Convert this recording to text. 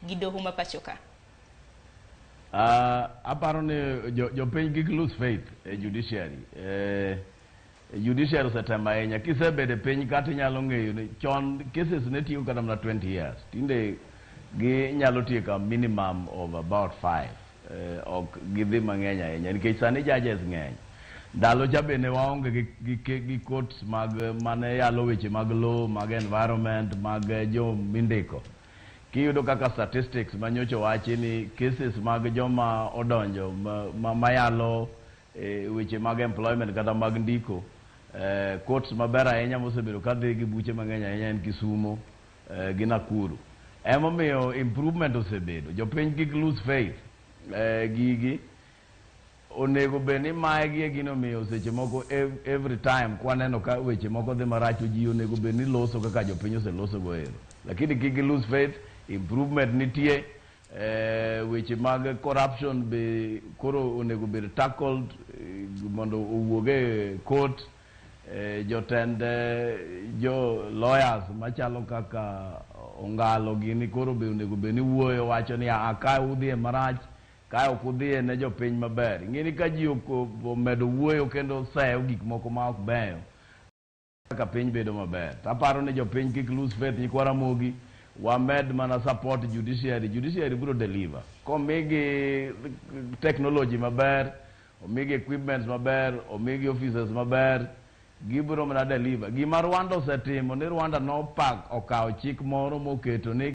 Gi doho ma pacho ka. Aparo ni jopiny kik lose faith e judiciary. Judiciary osetemo ahinya. Kisebedo e piny kata inyalo ng'eyo ni chon cases ne tieko kata mana 20 years. Tinde ginyalo tieko a minimum of about 5. Ok gidhi mang'eny ahinya nikech sani judges ng'eny. Ndalo cha be ne waonge gi courts mag mane yalo weche mag law, mag environment, mag jo mindiko. Kiyudo kaka statistics manyocha owachi ni cases mag joma odonjo mayalo weche mag employment kata mag ndiko, courts maber ahinya mosebedo kadhi gi buche mang'eny ahinya en Kisumo gi Nakuru. Emomiyo improvement osebedo. Jopiny kik lose faith. Gigi onego bed ni maegi e gino miyo seche moko every time kwaneno ka weche moko dhi marach, to ji onego bed ni loso kaka jopiny oseloso go ero. Lakini kik gi lose faith, improvement nitie. Weche mag corruption be koro onego bed tackled mondo owuog e court. Jotend jo lawyers machalo kaka Ongalo gini koro be onego bed ni wuoyo wacho ni a ka udhiye marach, ka ok udhiye ne jopiny maber. Ing'e ni ka ji omedo wuoyo kendo seyo gik moko ma ok beyo, kaka piny bedo maber. Taparo ni jopiny kik lose faith. Nyikwa Ramogi, wamed mana support judiciary. Judiciary biro deliver komigi technology maber, omigi equipments maber, omigi officers maber, gibiro mana deliver. Gima Rwanda osetimo ni Rwanda nopak okawo chik moro moketo ni